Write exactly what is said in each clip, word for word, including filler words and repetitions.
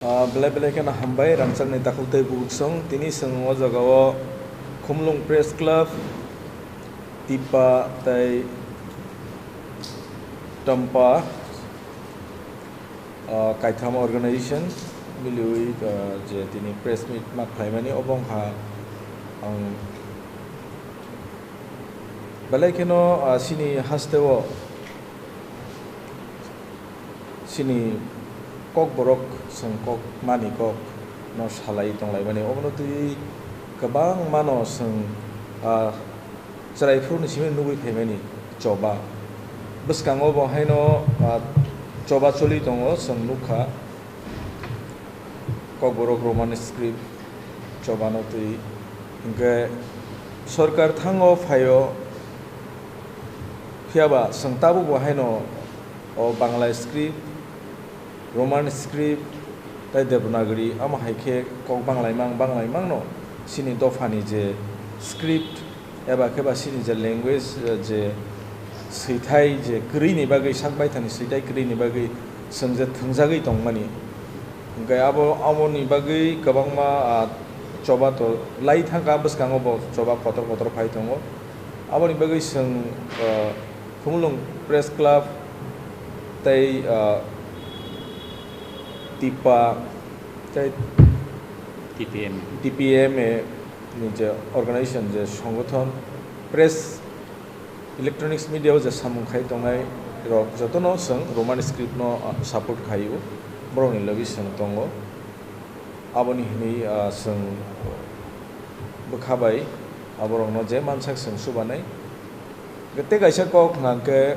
Ah, belai belai kheno hambai, rangchakni takhuk tei bubuksong. Tini chwng o jagao Khumlung Press Club, Tipa tei Tampa, ah, kaitham organization miliwi, ah, je tini press meet ma khlaimani, obo wngkha ang belai kheno, ah, chini hasteo chini kokborok, chwng kok mani kok no salai tonglaimani, obono twi kwbangmano chwng, ah, chwrai phuruni simi nugwi phaimani choba. Bwskango bo haino, ah, choba choli tongo, chwng nukha. Kokborok Roman script chobano twi. Hinkhe sorkar thango phaio, phiyaba chwng tabukbo haino o Bangla script, Roman script tei Devanagari, amo hai khe kok banglaimang banglaimangno chini dophani je script, eba khe ba chini je language, eh, je swithai je kwrwini bagwi, sak baithani swithai kwrwini bagwi chwng je thwngjagwi tongmani. Hwnkhe abo, aboni bagwi kwbangma, ah, choba to lai thangkha, bwskango bo choba kotor kotor phai tongo. Aboni bagwi chwng, ah, Khumulwng Press Club tei, ah, Tipa tei T P M. T P M A ni je organization, je songothon, press, electronics media o je samung khai tongnai rok jotono chwng Roman script no, ah, support khai o, borok ni logi chwng tongo. Aboni hwnwi, ah, chwng bwkha bai aborokno je mansak chwng subanai. Tei kaisa kok hwnkhe,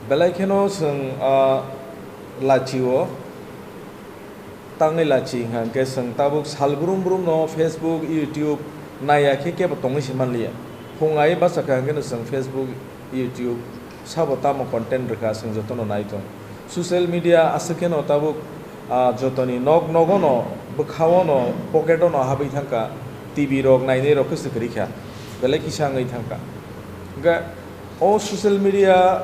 belai kheno chwng, ah, lachi o tangwi lachi hwnkhe chwng tabuk sal brum brum no Facebook, YouTube naiya khe kebo tongwi se manliya. Phung ai bachakha hwnkhe no chwng Facebook, YouTube sabo tamo content rwkha, chwng jotono nai tong. Social media aswk kheno tabuk, ah, jotoni nok nogono, bwkhaono, pocketono habwi thangkha, T V rok nainai rok khe swk rikha, belai kisa wngwi thangkha. Hwnkhe o social media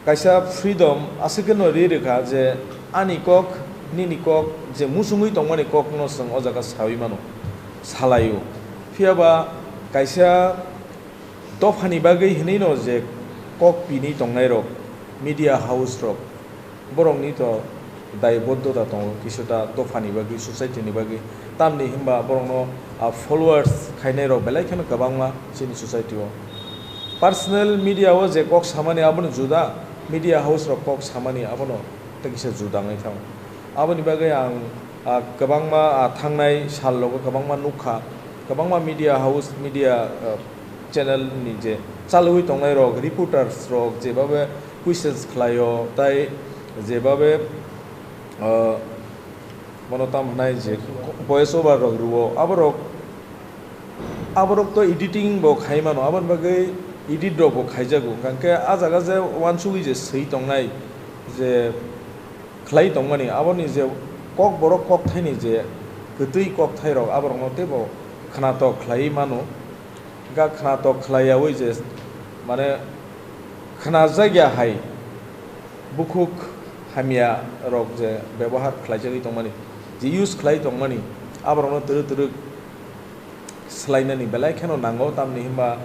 kaisa freedom aswk kheno ri rwkha je ani kok, nini kok, je muchungwi tongmani kokno chwng o jaga sawi mano, salaio. Phiyaba kaisa dophani bagwi hwnwi no je kok pini tongnai rok, media house rok, borokni to daiboddota tongo kisuta dophani bagwi, society ni bagwi. Tamni hwnba borokno, ah, followers khainai rok belai kheno kwbangma chini society o. Personal media o je kok samani abono juda, media house rok kok samani abono tei kisa juda wngwi thango. Aboni bagwi ang, ah, kwbangma, ah, thangnai sal rogo kwbangma nukha, kwbangma media house, media, ah, channel ni je chalwi tongnai rok, reporters rok jebabe questions khlaio, tai jebabe, ah, bono tam hwnai je voice over rok rwo, aborok, aborok to editing bo khai mano, aboni bagwi edit rok bo khaijago, hwnkhe a jaga je uansugwi je swi tongnai je khlai tongmani, aboni je kokborok kokthaini je kwtwi kokthairok, aborokno teibo khnatok khlaiwi mano. Hwnkhe khnatok khlaiyaui je, mane, khnajakya hai bukhuk hamya rok je bebohar khlaijagwi tongmani, je use khlai tongmani, aborokno twrwk twrwk swlainani belai kheno nango, tamni hwnba,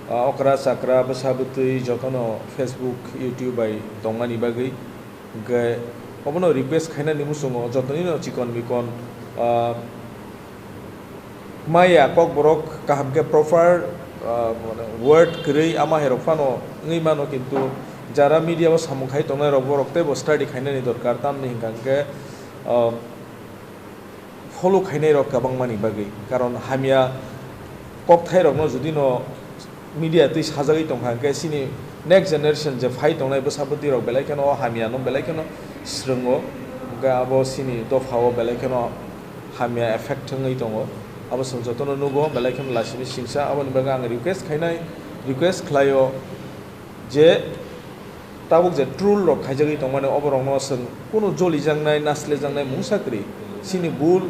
ah, okra chakra bwsa bwtwi jotono Facebook, YouTube bai tongmani bagwi. Hwnkhe obono request khainani muchungo jotonino chikon mikon, ah, maya kokborok kaham khe proper, ah, mane word kwrwi ama hai rok phano wngwi mano, kintu jara media o samung khai tongnai rok borok teibo study khainani dorkar, tamni hwnkha hwnkhe, ah, follow khainai rok kwbangmani bagwi. Karon hamya kokthai rokno jodi no media twi sajagwi tongkha, hwnkhe chini next generation je phai tongnai bwsa bwtwi rok belai kheno o hamya no belai kheno swrwngo, hwnkhe abo chini dopha o belai kheno hamya effect wngwi tongo. Abo chwng jotono nugo, belai kheno lasini singsa. Aboni bagwi ang request khainai, request khlaio, je tabuk je troll rok khaijagwi tongmani, oborokno chwng kunu jolijaknai, naslejaknai mungsa kwrwi. Chini bul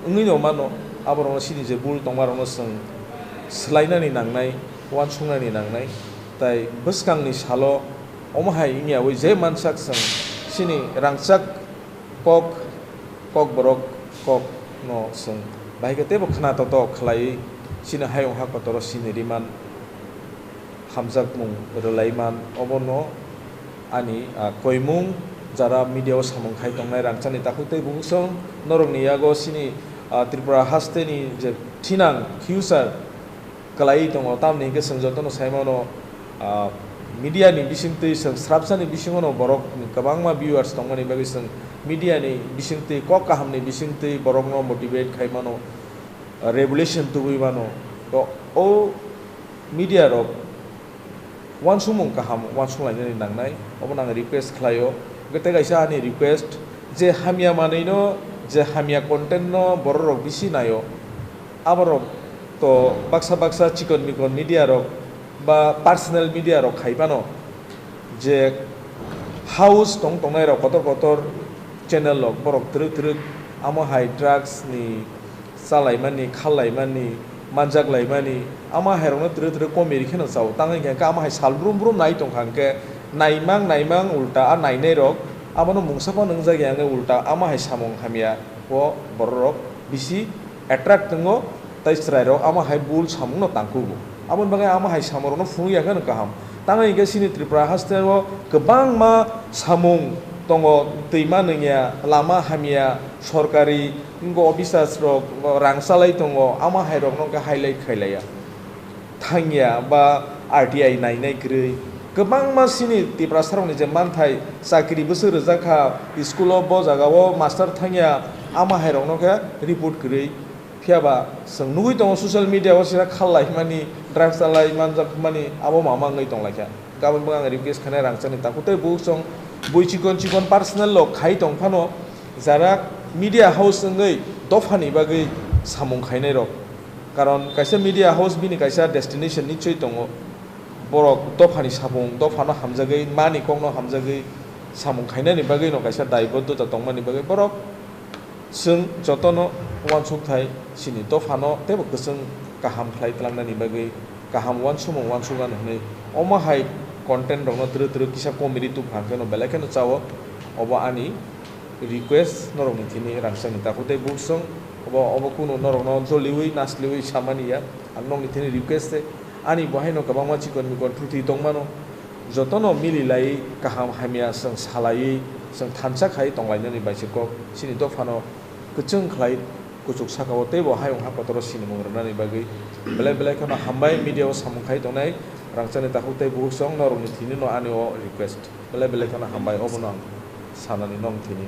wngwi no mano, aborokno chini je bul tongmarokno chwng swlainani nangnai, uansuknani nangnai. Tai bwskangni salo omo hai wngyaui je mansak chwng Chini rangchak kok, kokborok kokno chwng bahai khe teibo khna toto khlaiwi chini hayung ha kotoro sini riman hamjakmung rwlaiman. Obono ani, ah, koimung jara media o samung khai tongnai rangchakni takhuk tei bukhuk song norokni yago chini, ah, Tripura hasteni je thinang future kwlaiwi tongo, tamni hwnkhe chwng jotono sai mano, ah, media ni bisingtwi chwng srapsani bisingono borok kwbangma viewers tongmani bagwi chwng media ni bisingtwi kok kahamni bisingtwi borokno motivate khai mano, ah, revolution tubui mano. To o media rok uansukmung kaham uansuk lainani nangnai, obono ang request khlaio. Hwnkhe tei kaisa ani request je hamya manwino, je hamya content no borok rok bisi naio. Aborok to baksa baksa chikon mikon media rok ba personal media rok khai phano je house tong tongnai rok kotor kotor channel rok borok twrwk twrwk amo hai drugs ni chalaimani, khallaimani, manjaklaimani, amo hai rokno twrwk twrwk comedy kheno chao. Tang hwnkhe amo hai sal brum brum nai tongkha hwnkhe naimang naimang ulta a nainai rok abono mungsa phano wngjak ya hwnkhe ulta amo hai samung hamya o borok rok bisi attract wngo, tei chwrairok amo hai bul samungno tangkugo. Aboni bagwi amo hai samung rokno phunuk ya khe no kaham. Tamo hwnkhe chini Tripura haste o kwbangma samung tongo, twima nungya, lama hamya, sorkari wngkha officers rok rang chalai tongo, amo hai rokno khe highlight khailaiya. Thangya ba R T I nainai kwrwi. Kwbangma chini Tiprasarokni je manthai chakri bwswk rwjak kha, school o bo jaga o master thangya, amo hai rokno khe report kwrwi. Phiya ba chwng nugwi tongo social media o sira khallai hwnmani, drugs chalai manjak hwnmani, abo mama wngwi tonglaikha. Gabon bo ang request khainai rangchakni takhuk tei bukhuk song bui chikon chikon personal lok khai tong phano jara media house wngwi dophani bagwi samung khainai rok. Karon kaisa media house bini kaisa destination nichoi tongo. Borok dophani samung, dophano hamjagwi, mani kokno hamjagwi samung khainani bagwino kaisa daibodota tongmani bagwi borok chwng jotono uansukthai chini dophano teibo kwchwng kaham khlai tlangnani bagwi kaham uansukmung uansuknani hwnwi omo hai content rokno twrwk twrwk kisa comedy tubukha hwnkhe no belai kheno chao. Obo ani request norokni thini rangchakni takhuk tei bukhuk song obo, obo kunu norokno joliwi nasliwi samani ya. Ang nokni thini request se ani bo haino kwbangma chikon mikon thuti tongmano, jotono mili lai kaham hamya chwng salaiwi chwng thansa khai tonglainani bai se kok chini dophano kwchwng khlai kuchuk saka o teibo hayung ha kotoro sinimung rwnani bagwi belai belai kheno hambai media o samung khai tongnai rangchakni takhuk tei bukhuk song norokni thini no ani o request belai belai kheno hambai obono ang sanani nong thini.